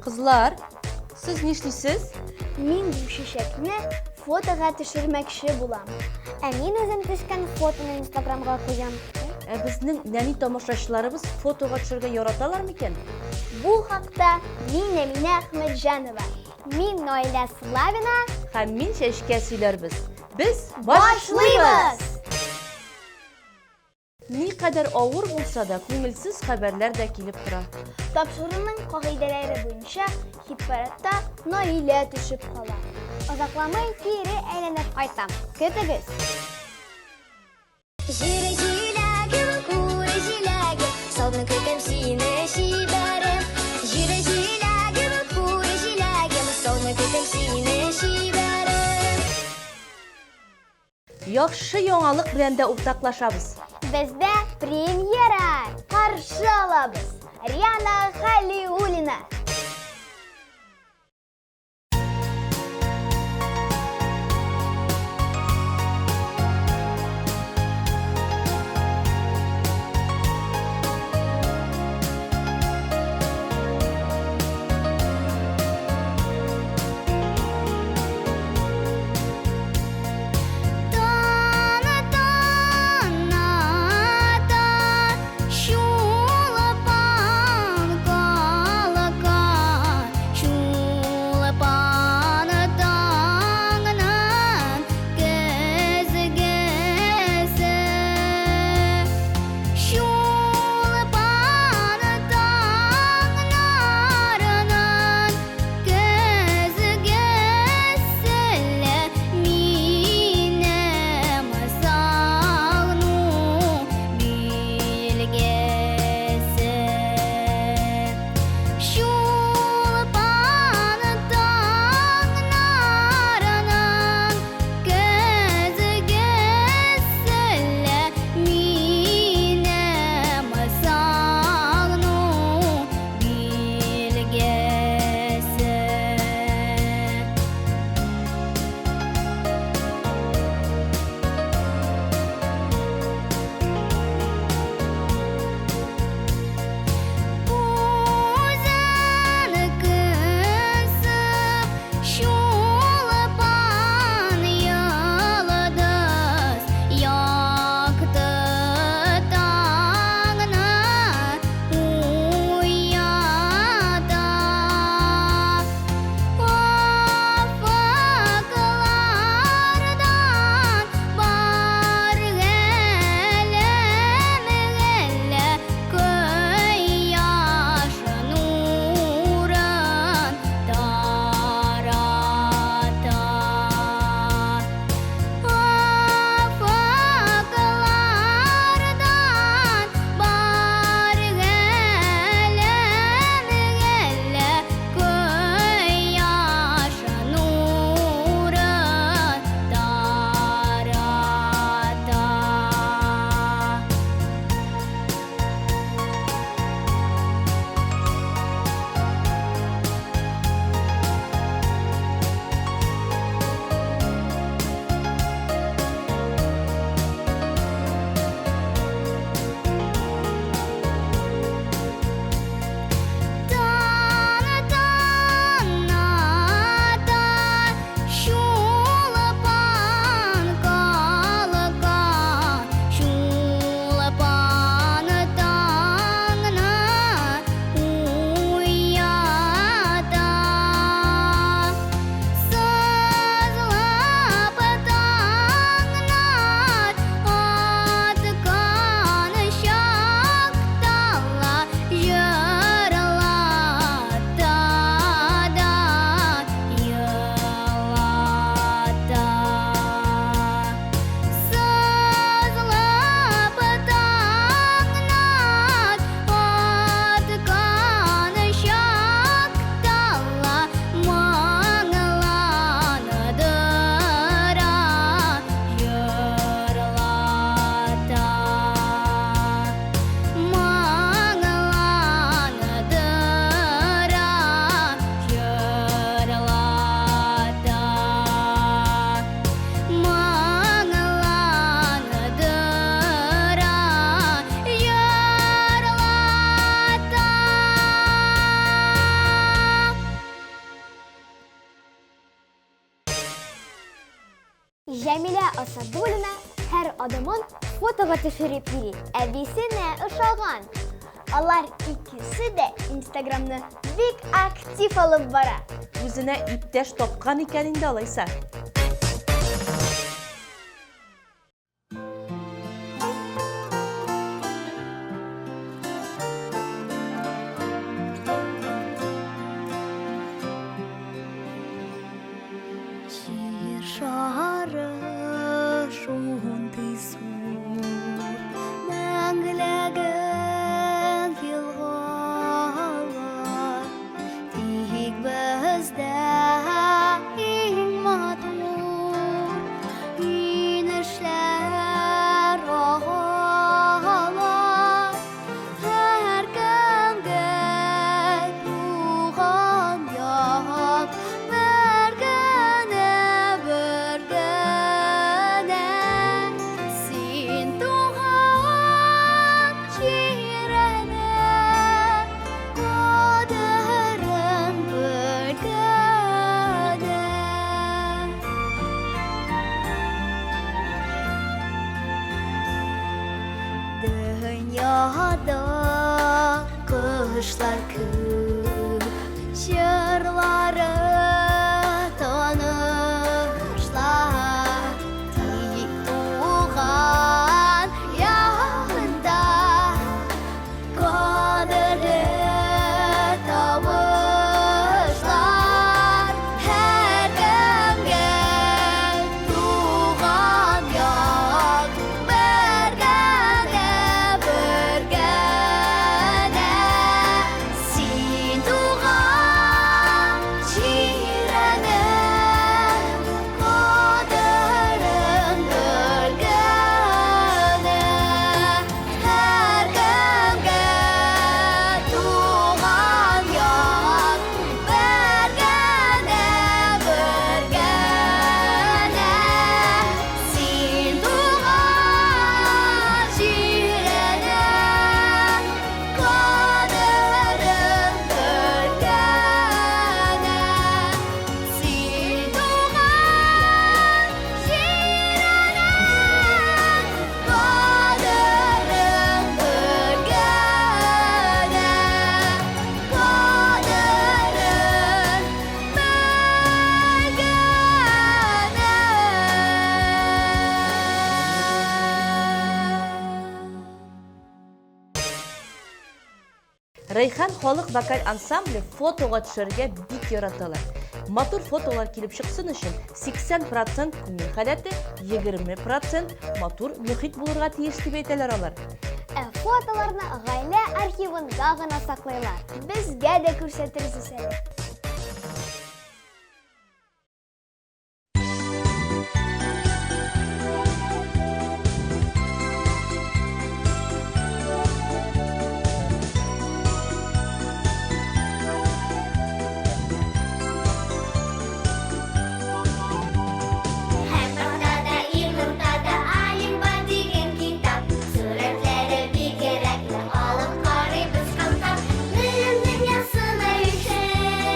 Кызлар, сез нишлисез? Мин бу чәчәкне фотога төшермәкче булам. Ә мин үзем төшкән фотоны Инстаграмга куям. Ә безнең нәни тамашачыларыбыз фотога төшергә яраталар микән? Бу хакта мин Әминә Әхмәтҗанова. Мин Наилә Славина. Һәм мин Чәчкә сөйләрбез. Без башлыйбыз! Никадәр авыр булса да, күңелсез хәбәрләр дә килеп тора. Тапшыруның кагыйдәләре буенча хит-парадта Наилә төшеп кала. Озакламый кире әйләнеп кайтам. Көтегез! Җир җиләгем, күр җиләгем, Салны көтәм сине чибәрем. Җир җиләгем, күр җиләгем, Салны көтәм сине чибәрем. Яхшы яңалык белән дә уртаклашабыз. Бездә премьера! Каршы алабыз! Риана Халиуллина! Җәмилә Асадуллина һәр адымын фотога төшереп йөри, әбисенә ошаган. Алар икесе дә Инстаграмны бик актив алып бара. Үзенә иптәш тапкан икән инде алайса. Җир шары шундый зур, Меңләгән елгалар, Тик бездә иң матур Инешләр агалар. Һәркемгә туган як бер генә, бер генә. Син туган җиреңә кадерен бел генә. Дөньяда кошлар күп, җырлары танышлар. Тик туган ягында кадерле тавышлар. Һәркемгә туган як бер генә, бер генә. Син туган җиреңә кадерен бел генә. Һәркемгә туган як бер генә, бер генә. Син туган җиреңә кадерен бел генә. Син туган җиреңә кадерен бел генә. Кадерен бел генә. Рәйхан халык вокаль ансамбле фотога төшәргә бик яраталар. Матур фотолар килеп чыксын өчен 80% күңел халәте, 20% матур мөхит булырга тиеш дип әйтәләр алар. Ә фотоларны гаилә архивында гына саклыйлар. Безгә дә күрсәтерсез әле. Һәр тактада, иң уртада Алим бар дигән китап. Сурәтләре бик кирәкле, алып карыйбыз капкап. Белем дөньясына илтер.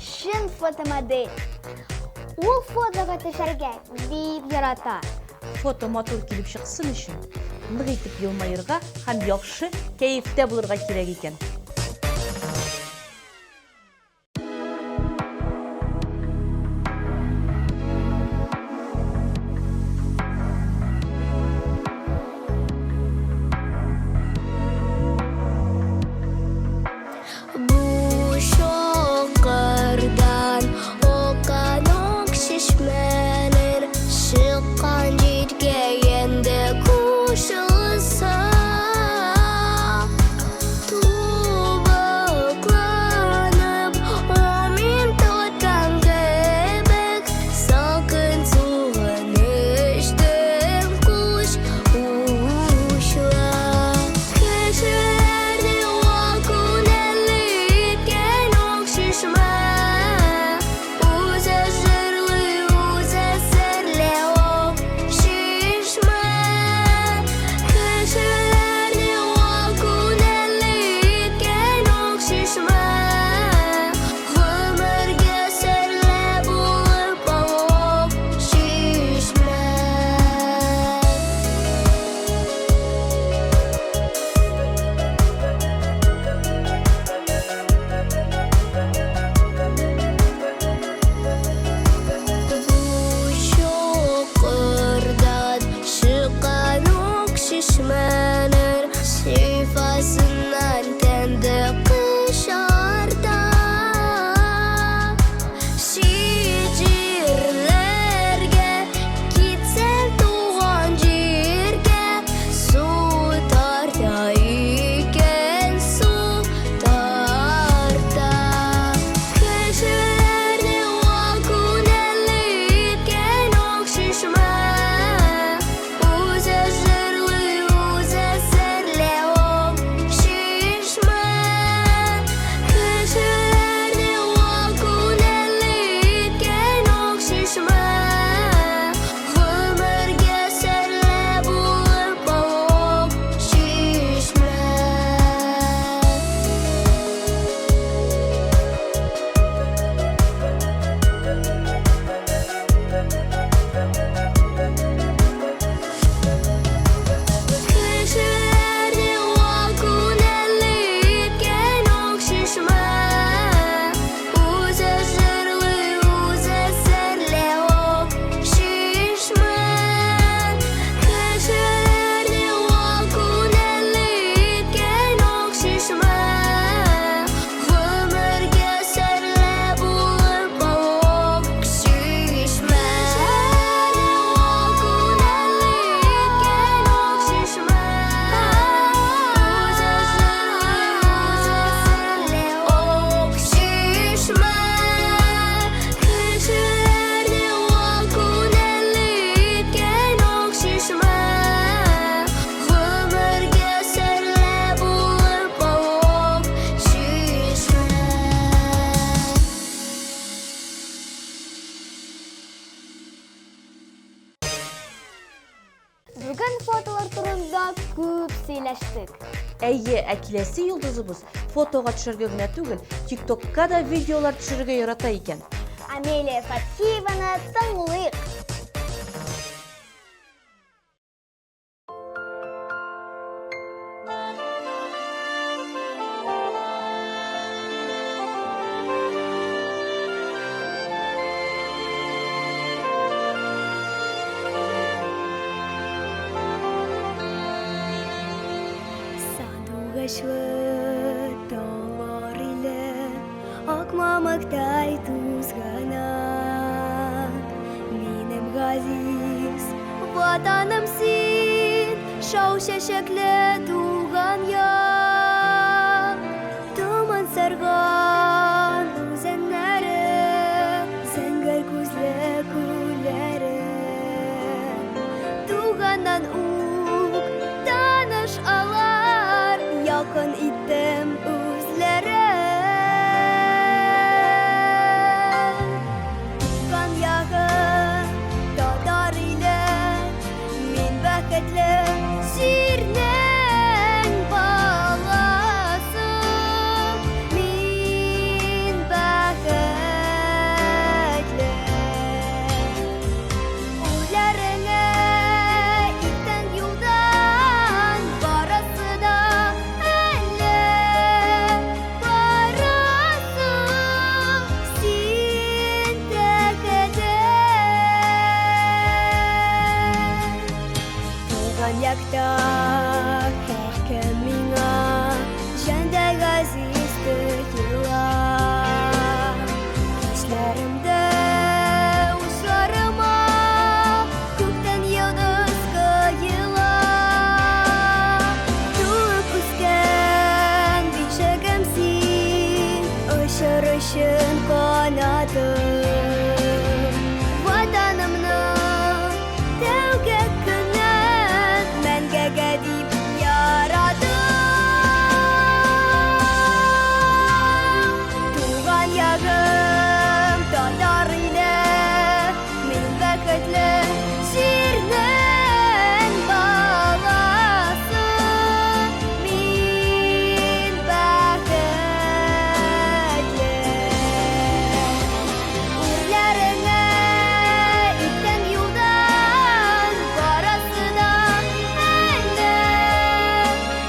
чын фотомодель. Ул фотога төшәргә бик ярата. Фото матур килеп чыксын өчен, нык итеп елмаерга һәм яхшы кәефтә булырга кирәк икән. Бу чокырдан аккан ак чишмәләр чыккан җиргә инде кушылса, тубыкланып, амин тоткан кебек, салкын суын эчтем куш учлап. Кешеләрне вак күңелле иткән ак чишмә, үзе җырлый, үзе серле ак чишмә. Кешеләрне вак күңелле иткән ак чишмә, гомергә серле булып ак чишмә. Бу чокырдан чыккан ак чишмәләр шифасыннан тәнде кышарта. Чит җирләргә китсәң, туган җиргә су тарта икән, су тарта. Кешеләрне вак күңелле иткән ак чишмә, үзе җырлый, үзе серле ак чишмә. Кешеләрне вак күңелле иткән ак чишмә, гомергә серле булып ак чишмә. Кешеләрне вак күңелле иткән ак чишмә, үзе җырлый, үзе серле ак чишмә. Кешеләрне вак күңелле иткән ак чишмә, гомергә серле булып ак чишмә. Кешеләрне вак күңелле иткән ак чишмә, үзе җырлый, үзе серле ак чишмә. Кешеләрне вак күңелле иткән ак чишмә, гомергә серле булып ак чишмә. Бүген фотолар турында күп сөйләштек. Әйе, ә киләсе йолдызыбыз фотога төшәргә генә түгел, ТикТокка да видеолар төшерергә ярата икән. Амелия Фатхиеваны тыңлыйк. Сандугачлы таулар иле, ак мамыктай тузганак. Минем газиз ватаным син, шау чәчәкле туган як. Томан сарган үзәннәре, зәңгәр күзле күлләре. Туганнан ук таныш алар, якын иттем үзләрен. Туган ягым, татар иле, мин бәхетле җирнең баласы. Мин канатым. Ватанымны тәүге көннән мәңгегә дип яратам. Туган ягым, татар иле, мин бәхетле җирнең баласы. Мин бәхетле. Үрләреңә иткән юлдан барасы да әле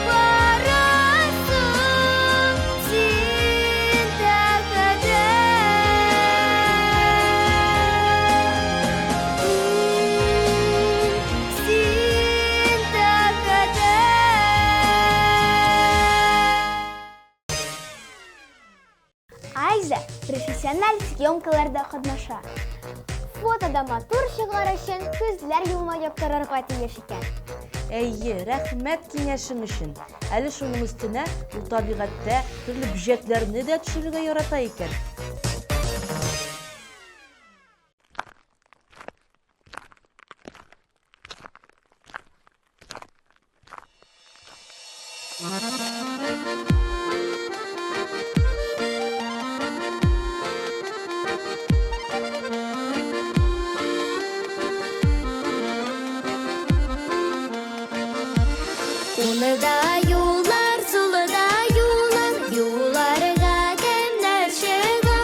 барасың син тәхетә. Син тәхетә. Айза профессиональ съемкаларда катнаша. Фотода матур чыгар өчен күзләр елмаеп торырга тиеш икән. Әйе, рәхмәт киңәшең өчен. Әле шуның өстенә ул табигатьтә төрле бөҗәкләрне дә төшерергә ярата икән. Унда юллар, сулда юллар, юлларга кемнәр чыга?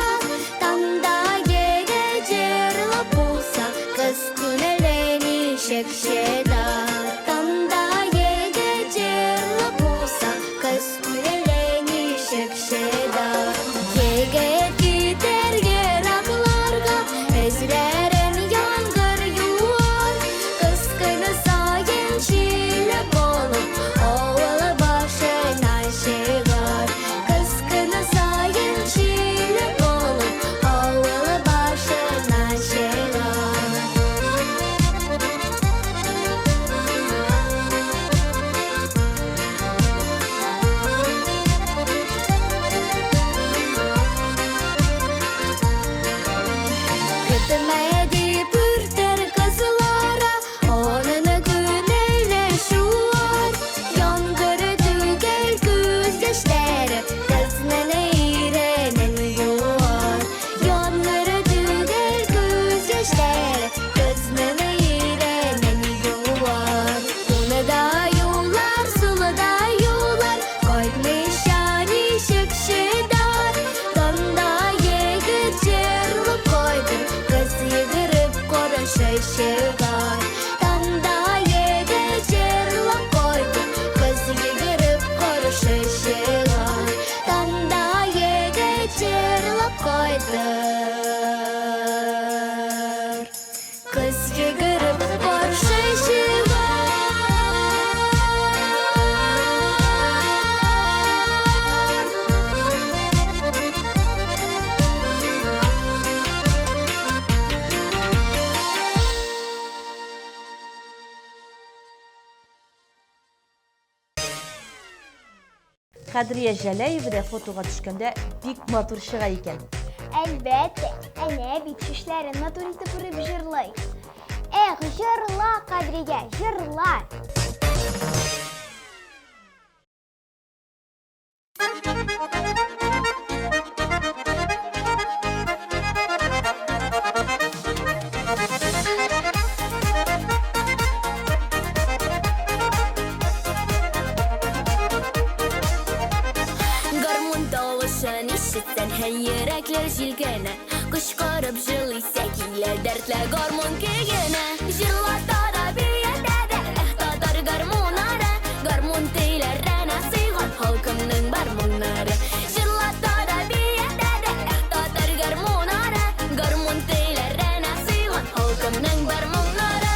Таңда егет җырлап булса, кыз күңеле ничек чыдар? Таңда егет җырлап булса, кыз күңеле ничек чыдар? Егет китәр еракларга, эзләрен яңгыр юар. Кыз көне саен чиләк алып, авыл башына чыгар. Кыз көне саен чиләк алып, авыл башына чыгар. Көтмә дип үртер кызлара, Аның күңеле шуар. Яңгыр түгел күз яшьләре, Кызның иренен юар. Яңгыр түгел күз яшьләре, Кызның иренен юар. Унда юллар, сулда юллар, Кайтмыйча ничек чыдар? Таңда егет җырлап кайтыр, Кыз йөгереп каршы чыгар. Таңда егет җырлап кайтыр, Кыз йөгереп каршы чыгар. Таңда егет җырлап кайтыр, Кыз йөгереп каршы чыгар. Кадрия Җәләева да фотога төшкәндә бик матур чыга икән. Әлбәттә, әнә бит чәчләрен матур итеп үреп җырлый. Эх, җырла, Кадрия, җырла! Гармун тавышын ишетсәң һәм йөрәкләр җилкенә. Кычкырып җылыйса килә дәртле гармун көенә. Җырлата да, биетә дә, эх, татар гармуннары. Гармун көйләренә сыйган халкымның бар моңнары. Җырлата да, биетә дә, эх, татар гармуннары. Гармун көйләренә сыйган халкымның бар моңнары.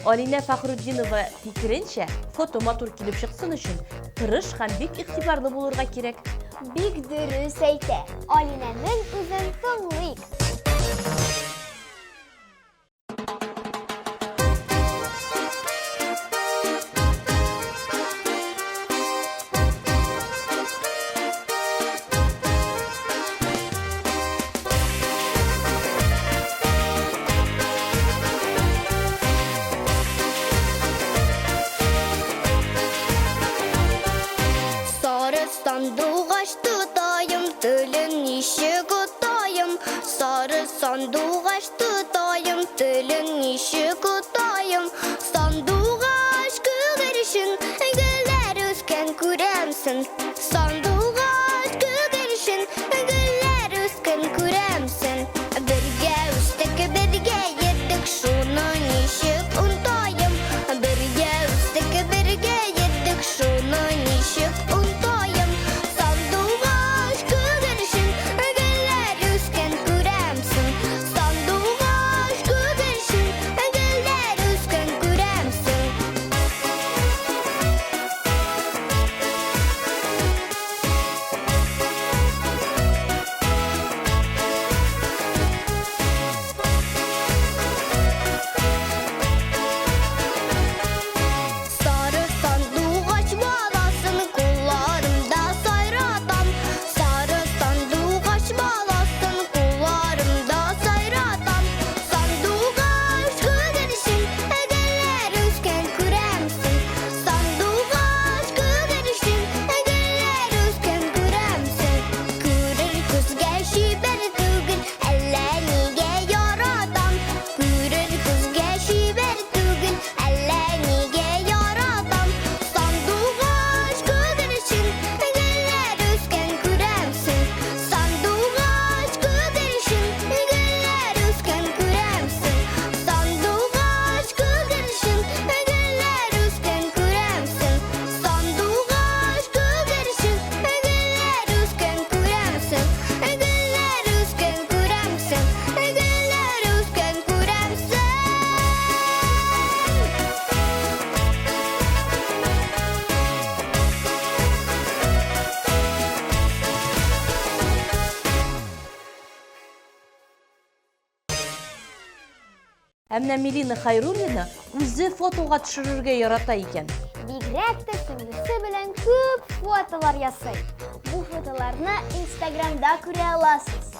Алинә Фәхрутдинова фикеренчә, фото матур килеп чыксын өчен, тырыш һәм бик игътибарлы булырга кирәк. Бик дөрес әйтә. Алинәнең үзен тыңлыйк. Сары сандугач тотаем, телен ничек отаем? Сары сандугач тотаем, телен ничек отаем? Сандугач күгәрчен, гөлләр үскән күрәмсең? Сандугач күгәрчен, гөлләр үскән күрәмсең? Бергә үстек, бергә йөрдек, шуны ничек онтаем? Бергә үстек, бергә йөрдек, шуны ничек онтаем? Сандугач күгәрчен, гөлләр үскән күрәмсең? Сандугач күгәрчен, гөлләр үскән күрәмсең? Сары сандугач баласын кулларымда сайратам. Сары сандугач баласын кулларымда сайратам. Сандугач күгәрчен, гөлләр үскән күрәмсең? Сандугач күгәрчен, гөлләр үскән күрәмсең? Күрер күзгә чибәр түгел, әллә нигә яратам. Күрер күзгә чибәр түгел, әллә нигә яратам. Сандугач күгәрчен, гөлләр үскән күрәмсең? Сандугач күгәрчен, гөлләр үскән күрәмсең? Сандугач күгәрчен, гөлләр үскән күрәмсең? Сандугач күгәрчен, гөлләр үскән күрәмсең? Гөлләр үскән күрәмсең? Гөлләр үскән күрәмсең? Ә менә Милина Хайруллина үзе фотога төшерергә ярата икән. Бигрәк тә сеңлесе белән күп фотолар ясый. Бу фотоларны Инстаграмда күрә аласыз.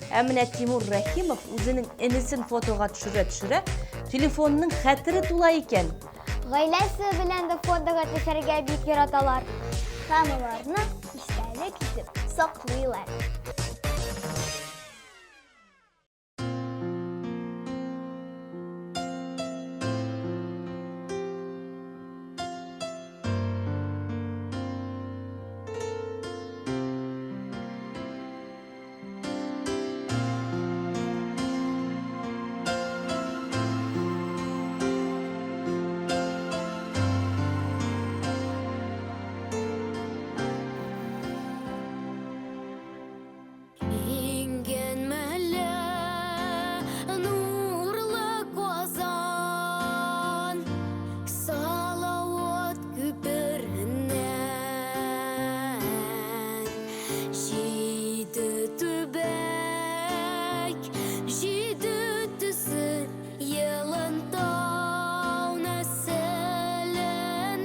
Ә менә Тимур Рәхимов үзенең энесен фотога төшерә-төшерә, телефонының хәтере тула икән. Гаиләсе белән дә фотога төшәргә бик яраталар. Һәм аларны истәлек итеп саклыйлар. Иңгән мәллә нурлы Казан, Салават күпереннән. Җиде төбәк, җиде төсе, Елын тау нәселеннән.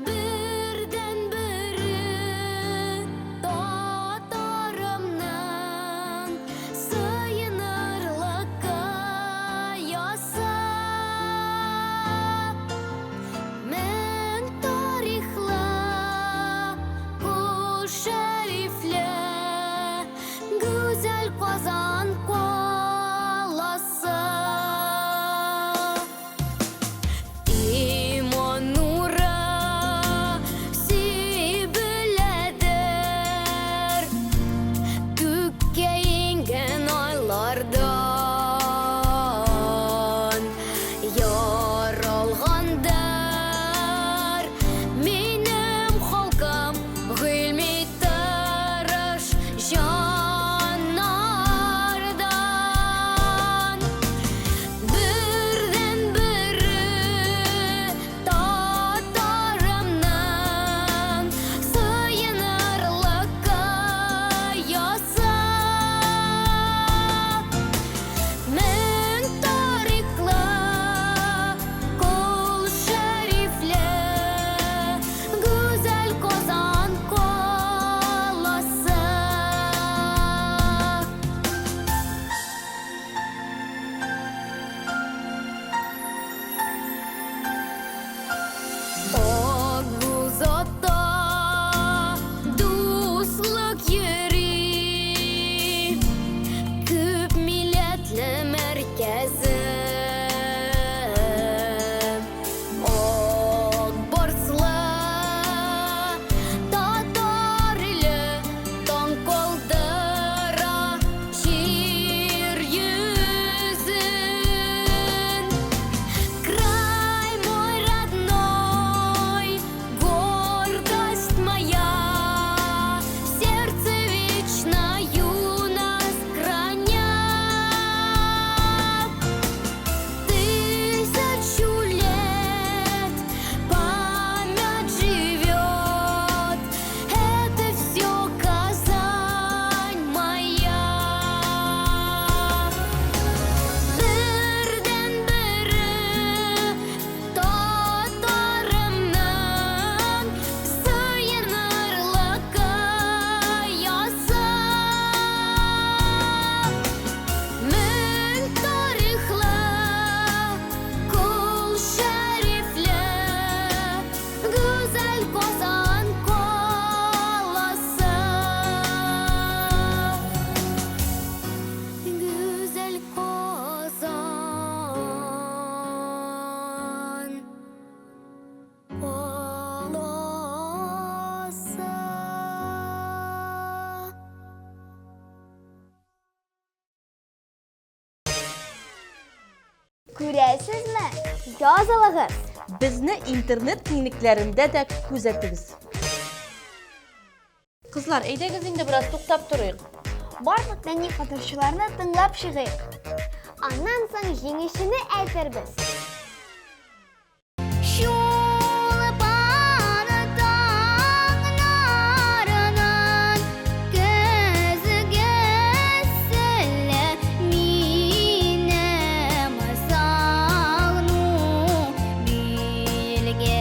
Бердән-бере татарымның сыенырлыкка язса. Мең тарихлы, Кол Шәрифле, гүзәл Казан каласы. Иман нуры сибеләдер Күккә иңгән айлардан. Яралгандыр минем халкым Гыйльми тырыш җаннардан. Бердән-бере татарымның сыенырлыкка язса. Мең тарихлы, Кол Шәрифле, гүзәл Казан каласы. Акбузатта дуслык йөри, Күп милләтле мәркәзе. Ак барслы татар иле Таң калдыра җир йөзен. Край мой родной, гордость моя, В сердце вечно юность храня. Тысячу лет память живет, Это все Казань моя. Бердән-бере татарымның сыенырлыкка язса. Мең тарихлы, Кол Шәрифле, гүзәл Казан каласы. Гүзәл Казан каласы. Күрәсезме? Язылыгыз! Безне интернет киңлекләрендә дә күзәтегез. Кызлар, әйдәгез инде бераз туктап торыйк. Барлык нәни катырчыларны тыңлап чыгыйк. Аннан соң җиңүчене әйтербез. Чулпан таңнарының көзгесе минем сагыну билгесе.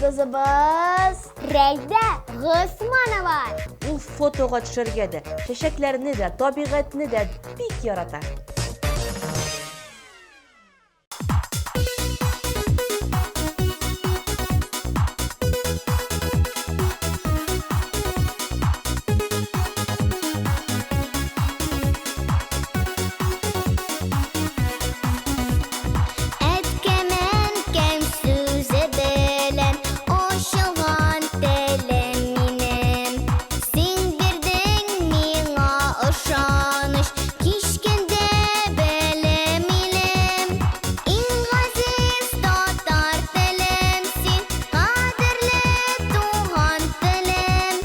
йолдызыбыз Рәйдә Госманова. Ул фотога төшәргә дә, чәчәкләрне дә, табигатьне дә бик ярата. Әткәм-әнкәм сүзе белән ачылган телем минем. Син бирдең миңа ышаныч, кичкәндә белем илем. Иң газиз татар телем син, кадерле туган телем.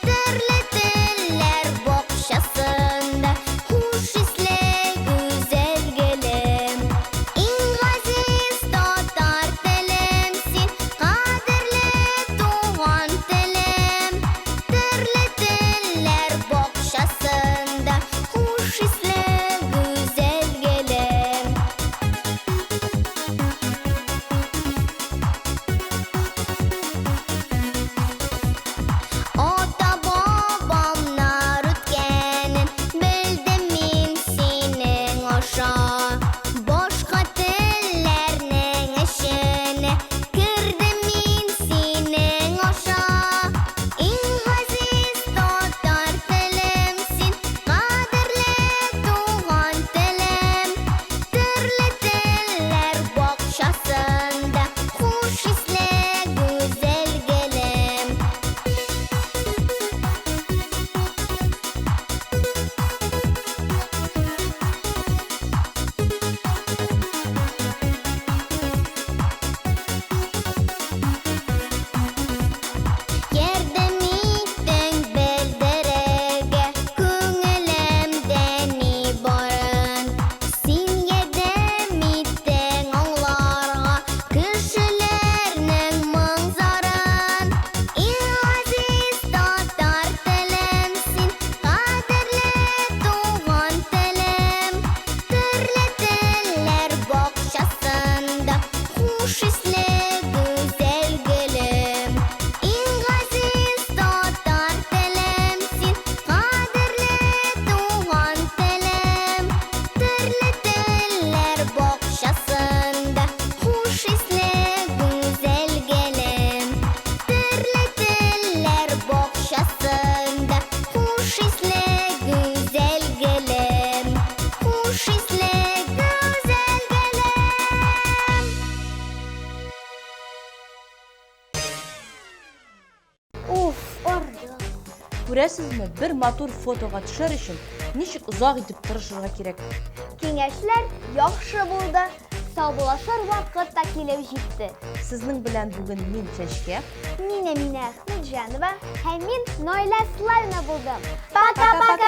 Төрле телләр бакчасында хуш исле гүзәл гөлем. Иң газиз татар телем син, кадерле туган телем. Төрле телләр бакчасында хуш исле гүзәл гөлем. Ата-бабамнар үткәнен белдем мин синең аша. Башка телләрнең эченә кердем мин синең аша. Иң газиз татар телем син, кадерле туган телем. Төрле телләр бакчасында хуш исле гүзәл гөлем. Ярдәм иттең белдерергә күңелемдә ни барын. Син ярдәм иттең аңларга кешеләрнең моң-зарын. Иң газиз татар телем син, кадерле туган телем. Төрле телләр бакчасында хуш исле гүзәл гөлем. Иң газиз татар телем син, кадерле туган телем. Төрле телләр бакчасында хуш исле гүзәл гөлем. Төрле телләр бакчасында хуш исле гүзәл гөлем. Хуш исле гүзәл гөлем. Уф, ардым. Күрәсезме, бер матур фотога төшәр өчен ничек озак итеп тырышырга кирәк. Киңәшләр яхшы булды. Саубуллашыр вакыт та килеп җитте. Сезнең белән бүген мин Чәчкә. Мин Әминә Әхмәтҗанова. Һәм мин Наилә Славина булдым. Пока-пока!